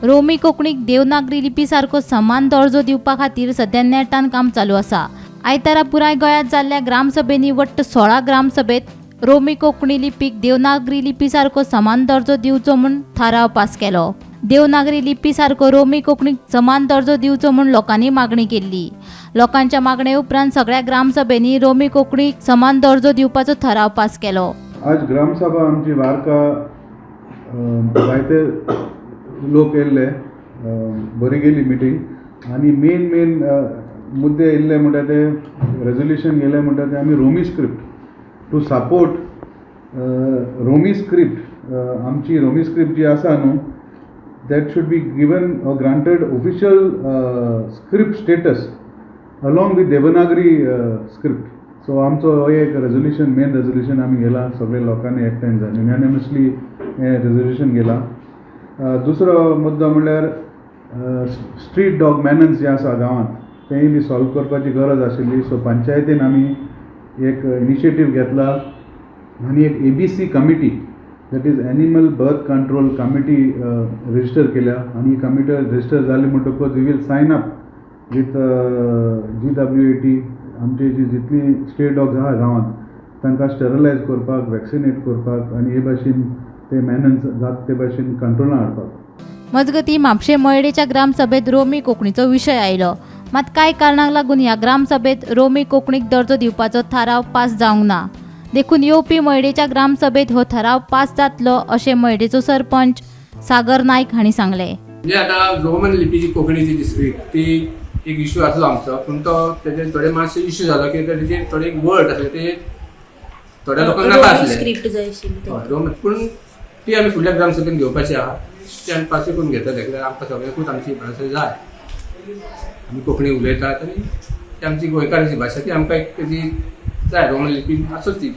रोमी कोंकणीक देवनागरी लिपी सारको समान दर्जो दिवपा खातीर सध्या नेटान काम चालू आसा. आयतारा पुराय गोंयांत जाल्ल्या ग्रामसभेंनी वट्ट 16 ग्रामसभेत रोमी कोंकणी लिपीक देवनागरी लिपी सारको समान दर्जो दिवचो म्हूण थाराव पास केलो. देवनागरी लिपी सारको रोमी कोंकणीक समान दर्जो दिवचो म्हूण लोकांनी मागणी केल्ली. लोकांच्या मागणे उपरांत सगळ्या ग्रामसभेंनी रोमी कोंकणीक समान दर्जो दिवपाचो थाराव पास केलो. आज ग्रामसभा आमची वार्का, जायते लोक येयल्ले. बरी गेली मिटींग आनी मेन मेन मुद्दे येयल्ले म्हणटा ते रेजोल्युशन गेले म्हणटा ते आमी रोमी स्क्रिप्ट टू सपोर्ट रोमी स्क्रिप्ट. आमची रोमी स्क्रिप्ट जी आसा न्हू, that should be given or granted official script status along with Devanagari script. So आमचो हो एक रेजोल्युशन, मेन रेजोल्युशन आमी गेला. सगळे लोकांनी एकठांय जावन युनॅनिमसली हें रेजोल्युशन गेला. दुसरो मुद्दो म्हणल्यार स्ट्रीट डॉग मेनन्स जे आसा गांवांत, तेंय बी सॉल्व करपाची गरज आशिल्ली. सो पंचायतीन आमी एक इनिशिएटीव घेतला आनी एक ABC committee, that is Animal Birth Control Committee, register केल्या. आनी ही कमिटी रजिस्टर जाली म्हणटकूच we will sign up with GWAT. आमची जी जितली स्ट्रे डॉग्स आहा गांवांत, तांकां स्टरलायज करपाक, वॅक्सिनेट करपाक आनी हे भाशेन ते मेनन्स जाता ते भाशेन कंट्रोलान हाडपाक. मजगतीं, म्हापशें मयडेच्या ग्रामसभेत रोमी कोंकणीचो विशय आयलो. मात कांय कारणांक लागून ह्या ग्रामसभेत रोमी कोंकणीक दर्जो दिवपाचो थाराव पास जावंक ना. देखून येवपी मयडेच्या ग्रामसभेत हो थाराव पास जातलो अशें मयडेचो सरपंच सागर नायक हांणी सांगलें. म्हणजे आतां रोमन लिपीची कोंकणीची जी स्क्रिप्ट, ती एक इशू आसलो आमचो. पूण तो तेजे थोडे मातशे इशू जालो की तेजेर थोडे वर्ड आसले, ते थोड्या लोकांक नाका आसले. स्क्रिप्ट जाय आशिल्ली. हय, रोमन. पूण ती आमी फुडल्या ग्रामसभेन घेवपाची आहा. ती आमी पासूय करून घेतले, कित्याक आमकां सगळ्यांकूच आमची भाशा जाय. आमी कोंकणी उलयतात आनी ती आमची गोंयकाराची भाशा, ती आमकां एक तेजी जाय. रोमन लिपी आसूच ती.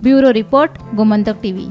Bureau report, Gomantak TV.